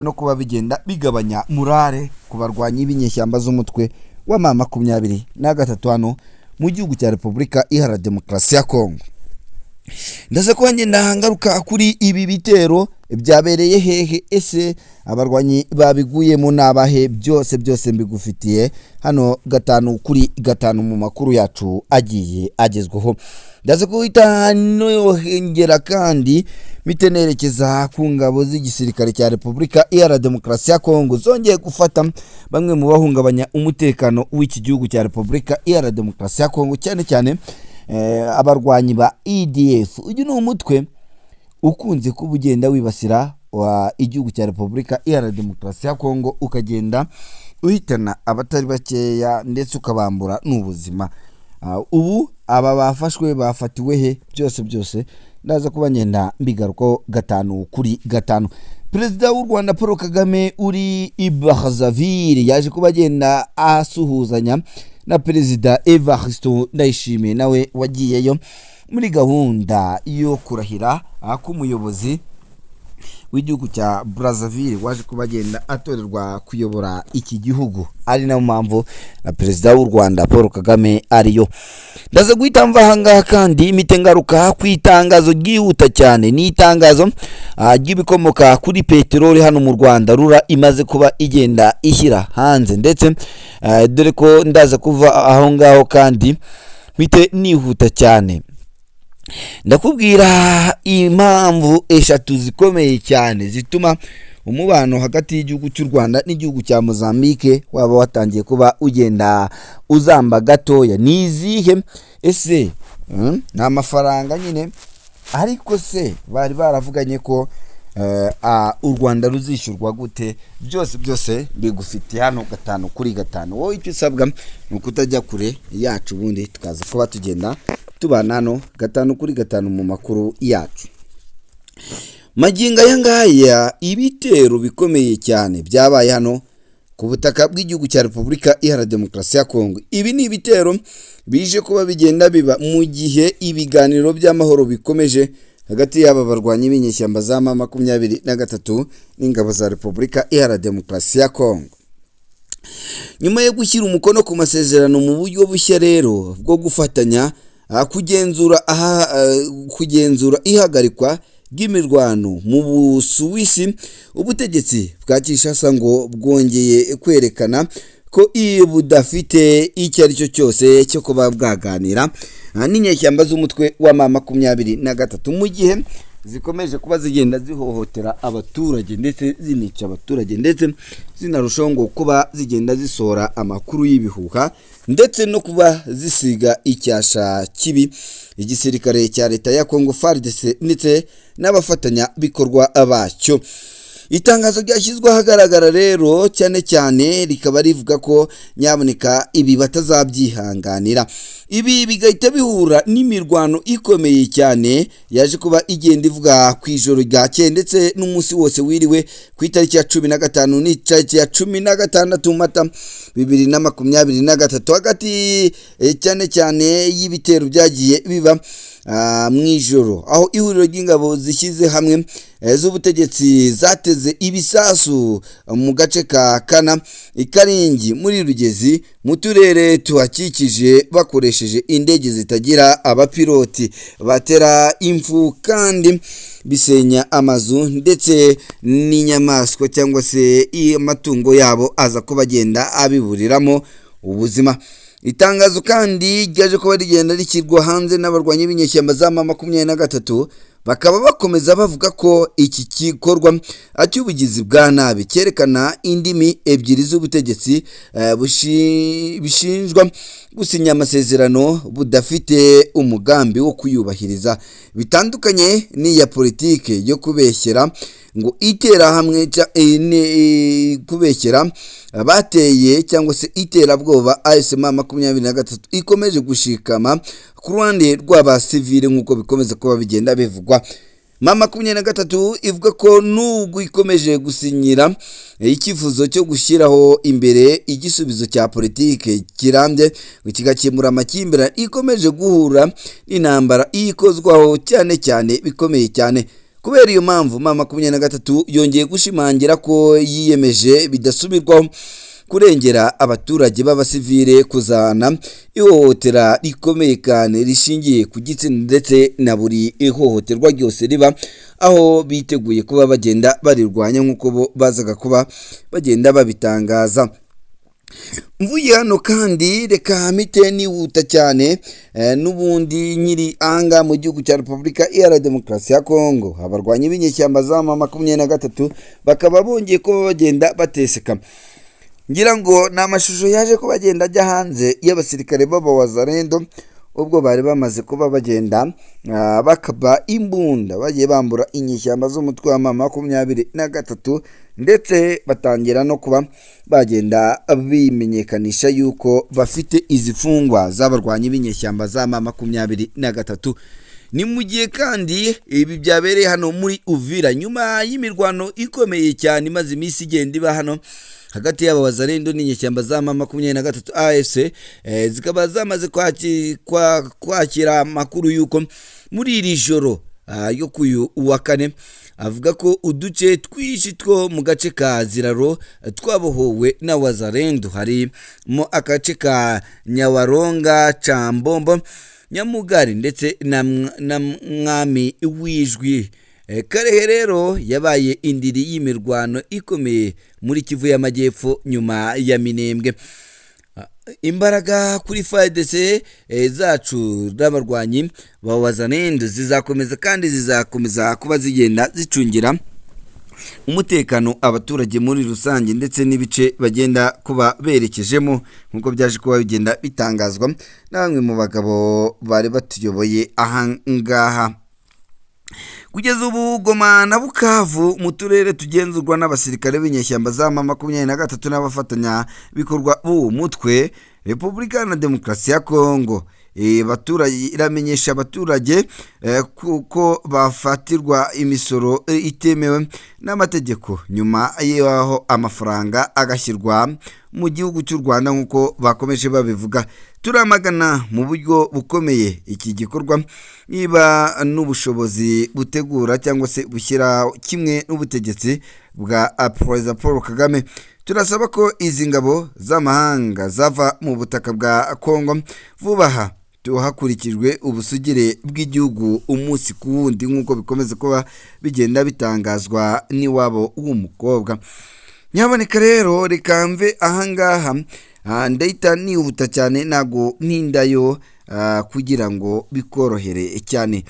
No kuba bigenda bigabanya morale ku barwanyi b'inyeshyamba z'umutwe wa M23 hano mu gihugu cya Repubulika Iharanira Demokarasi ya Kongo. Ndaza kuba ngenda ngaruka kuri ibi bitero byabereye hehe, ese abarwanyi babiguyemo n'abahe? Byose byose mbigufitiye hano 5 kuri 5 mu makuru yacu agiye agezweho. Ndaza guhita nohengera kandi mpite nerekeza ku ngabo z'igisirikare cya Repubulika Iharanira Demokarasi ya Kongo zongeye gufata bamwe mu bahungabanya umutekano w'iki gihugu cya Repubulika Iharanira Demokarasi ya Kongo, cyane cyane abarwanyi ba ADF. Uyu ni umutwe ukunze kuba ugenda wibasira wa igihugu cya Repubulika Iharanira Demokarasi ya Kongo, ukagenda uhitana abatari bakeya ndetse ukabambura n'ubuzima. Ubu aba bafashwe bafatiwe he? Byose byose ndaza kuba ngenda mbigarukaho 5 kuri 5. Perezida w'u Rwanda Paul Kagame uri i Brazzaville yaje kuba agenda asuhuzanya na Perezida Evariste Ndayishimiye, nawe wagiyeyo muri gahunda yo kurahira k'umuyobozi w'igihugu cya Brazzaville waje kuba agenda atorerwa kuyobora iki gihugu, ari nayo mpamvu na Perezida w'u Rwanda Paul Kagame ariyo. Ndaza guhita mva ahangaha kandi mpite ngaruka ku itangazo ryihuta cyane. Ni itangazo ry'ibikomoka kuri peteroli hano mu Rwanda RURA imaze kuba igenda ishyira hanze, ndetse dore ko ndaza kuva aho ngaho kandi mpite nihuta cyane ndakubwira impamvu eshatu zikomeye cyane zituma umubano hagati y'igihugu cy'u Rwanda n'igihugu cya Mozambique waba watangiye kuba ugenda uzamba gatoya. Ni izihe ese? Ni amafaranga nyine, ariko se bari baravuganye ko u Rwanda ruzishyurwa gute? Byose byose bigufitiye hano 5 kuri 5. Wowe icyo usabwa ni ukutajya kure yacu, ubundi tukaza kuba tugenda tubana hano 5 kuri 5 mu makuru yacu. Magingo aya ngaya, ibitero bikomeye cyane byabaye hano ku butaka bw'igihugu cya Repubulika Iharanira Demokarasi ya Kongo. Ibi ni ibitero bije kuba bigenda biba mu gihe ibiganiro by'amahoro bikomeje hagati y'aba barwanyi b'inyeshyamba za M23 n'ingabo za Repubulika Iharanira Demokarasi ya Kongo. Nyuma yo gushyira umukono ku masezerano mu buryo bushya rero bwo gufatanya kugenzura ihagarikwa ry'imirwano mu Busuwisi, ubutegetsi bwa Kinshasa ngo bwongeye kwerekana ko iyo budafite icyo ari cyo cyose cyo kuba bwaganira n'inyeshyamba z'umutwe wa M23, mu gihe zikomeje kuba zigenda zihohotera abaturage ndetse zinica abaturage, ndetse zinarushaho ngo kuba zigenda zisohora amakuru y'ibihuha, ndetse no kuba zisiga icyasha kibi igisirikare cya leta ya Congo FARDC ndetse n'abafatanyabikorwa bacyo. Itangazo ryashyizwe ahagaragara rero cyane cyane rikaba rivuga ko nyaboneka ibi batazabyihanganira. Ibi bigahita bihura n'imirwano ikomeye cyane yaje kuba igenda ivuga ku ijoro ryakeye ndetse n'umunsi wose wiriwe ku itariki ya 15 n'itariki ya 16 Mata 2023, hagati cyane cyane y'ibitero byagiye biba mu ijoro, aho ihuriro ry'ingabo zishyize hamwe z'ubutegetsi zateze ibisasu mu gace ka Kana Ikaringi muri Rugezi mu turere tuhakikije, bakoresheje indege zitagira abapiloti, batera impfu kandi bisenya amazu ndetse n'inyamaswa cyangwa se amatungo yabo aza kuba agenda abiburiramo ubuzima. Itangazo kandi ryaje kuba rigenda rishyirwa hanze n'abarwanyi b'inyeshyamba za M23, bakaba bakomeza bavuga ko iki gikorwa cy'ubugizi bwa nabi cyerekana indimi ebyiri z'ubutegetsi bishinjwa gusinya amasezerano budafite umugambi wo kuyubahiriza, bitandukanye n'iya politike yo kubeshyera ngo iterahamwe kubeshyera bateye cyangwa se iterabwoba AFC M23 ikomeje gushikama ku ruhande rw'abasivile, nk'uko bikomeza kuba bigenda bivugwa. M23 ivuga ko nubwo ikomeje gusinyira icyifuzo cyo gushyiraho imbere igisubizo cya politike kirambye kigakemura amakimbirane, ikomeje guhura n'intambara iyikozwaho cyane cyane bikomeye cyane. Kubera iyo mpamvu, M23 yongeye gushimangira ko yiyemeje bidasubirwaho kurengera abaturage b'abasivile, kuzana ihohotera rikomeye cyane rishingiye ku gitsina ndetse na buri ihohoterwa ryose riba, aho biteguye kuba bagenda barirwanya nk'uko bo bazaga kuba bagenda babitangaza. Mvuye hano kandi, reka mpite nihuta cyane n'ubundi nkiri anga mu gihugu cya Repubulika Iharanira Demokarasi ya Kongo. Abarwanyi b'inyeshyamba za M23 bakaba bongeye kuba bagenda bateseka. Ngira ngo ni amashusho yaje kuba agenda ajya hanze y'abasirikare b'abawazarendo ubwo bari bamaze kuba bagenda bakaba imbunda bagiye bambura inyeshyamba z'umutwe wa M23, ndetse batangira no kuba bagenda bimenyekanisha yuko bafite izi mfungwa z'abarwanyi b'inyeshyamba za M23. Ni mu gihe kandi ibi byabereye hano muri Uvira nyuma y'imirwano ikomeye cyane imaze iminsi igenda iba hano hagati y'aba wazarendo n'inyeshyamba za M23 AFC, zikaba zamaze kwakira amakuru y'uko muri iri joro yo kuyu wa kane, avuga ko uduce twinshi two mu gace ka Ziraro twabohowe na wazarendo, harimo agace ka Nyawaronga, Cambombo, Nyamugari ndetse na Mwami Wijwi. Karehe rero yabaye indiri y'imirwano ikomeye muri Kivu y'Amajyepfo nyuma ya Minembwe. Imbaraga kuri FARDC zacu n'abarwanyi ba wazarendo zizakomeza kandi zizakomeza kuba zigenda zicungira umutekano abaturage muri rusange ndetse n'ibice bagenda kuba berekejemo, nk'uko byaje kuba bigenda bitangazwa na bamwe mu bagabo bari batuyoboye aha ngaha. Kugeza ubu, Goma na Bukavu, mu turere tugenzurwa n'abasirikare b'inyeshyamba za M23 n'abafatanyabikorwa b'uwo mutwe, Repubulika na Demokarasi ya Kongo abaturage iramenyesha abaturage kuko bafatirwa imisoro itemewe n'amategeko, nyuma y'aho amafaranga agashyirwa mu gihugu cy'u Rwanda nk'uko bakomeje babivuga. Turamagana mu buryo bukomeye iki gikorwa niba n'ubushobozi butegura cyangwa se bushyira kimwe n'ubutegetsi bwa Perezida Paul Kagame. Turasaba ko izi ngabo z'amahanga zava mu butaka bwa Kongo vuba aha hakurikijwe ubusugire bw'igihugu umunsi ku wundi, nk'uko bikomeza kuba bigenda bitangazwa n'iwabo w'umukobwa. Nyaboneka rero, reka mve ahangaha, ndahita nihuta cyane, ntabwo ntindayo kugira ngo bikorohere cyane.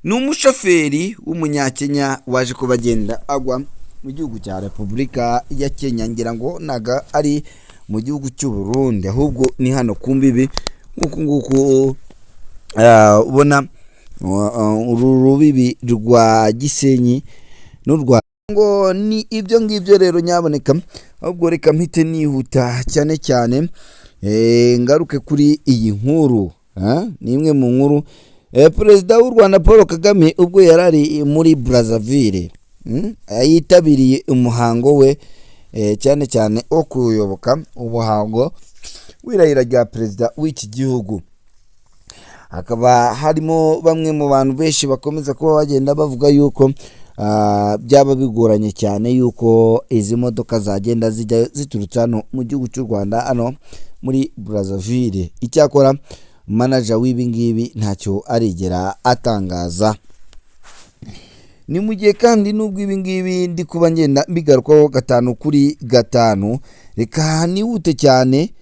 Ni umushoferi w'umunyakenya waje kuba agenda agwa mu gihugu cya Repubulika ya Kenya. Ngira ngo ntago ari mu gihugu cy'u Burundi, ahubwo ni hano ku mbibi nk'uku nguku ubona uru rubibi rwa Gisenyi n'urwa ngo ni ibyo ngibyo rero. Nyaboneka, ahubwo reka mpite nihuta cyane cyane ngaruke kuri iyi nkuru. Ni imwe mu nkuru Perezida w'u Rwanda Paul Kagame ubwo yari ari muri Brazzaville yitabiriye umuhango we cyane cyane wo kuyoboka umuhango w'irahira rya perezida w'iki gihugu. Hakaba harimo bamwe mu bantu benshi bakomeza kuba bagenda bavuga yuko byaba bigoranye cyane yuko izi modoka zagenda zijya ziturutse hano mu gihugu cy'u Rwanda hano muri Brazzaville. Icyakora manager w'ibi ngibi ntacyo arigera atangaza. Ni mu gihe kandi nubwo ibi ngibi ndi kuba ngenda mbigarukaho gatanu kuri gatanu, reka nihute cyane.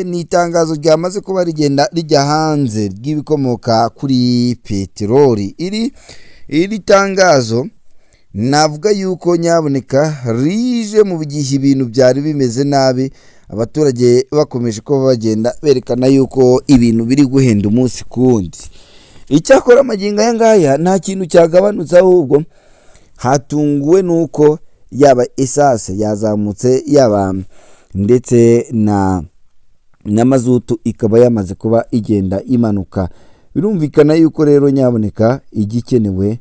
Ni itangazo ryamaze kuba rigenda rijya hanze ry'ibikomoka kuri peteroli. Iri tangazo navuga yuko nyaboneka rije mu gihe ibintu byari bimeze nabi, abaturage bakomeje kuba bagenda berekana yuko ibintu biri guhenda umunsi ku wundi. Icyakora amagingo aya ngaya nta kintu cyagabanutse, ahubwo hatunguwe n'uko yaba essence yazamutse, yaba ndetse na mazutu ikaba yamaze kuba igenda imanuka. Birumvikana yuko rero nyaboneka igikenewe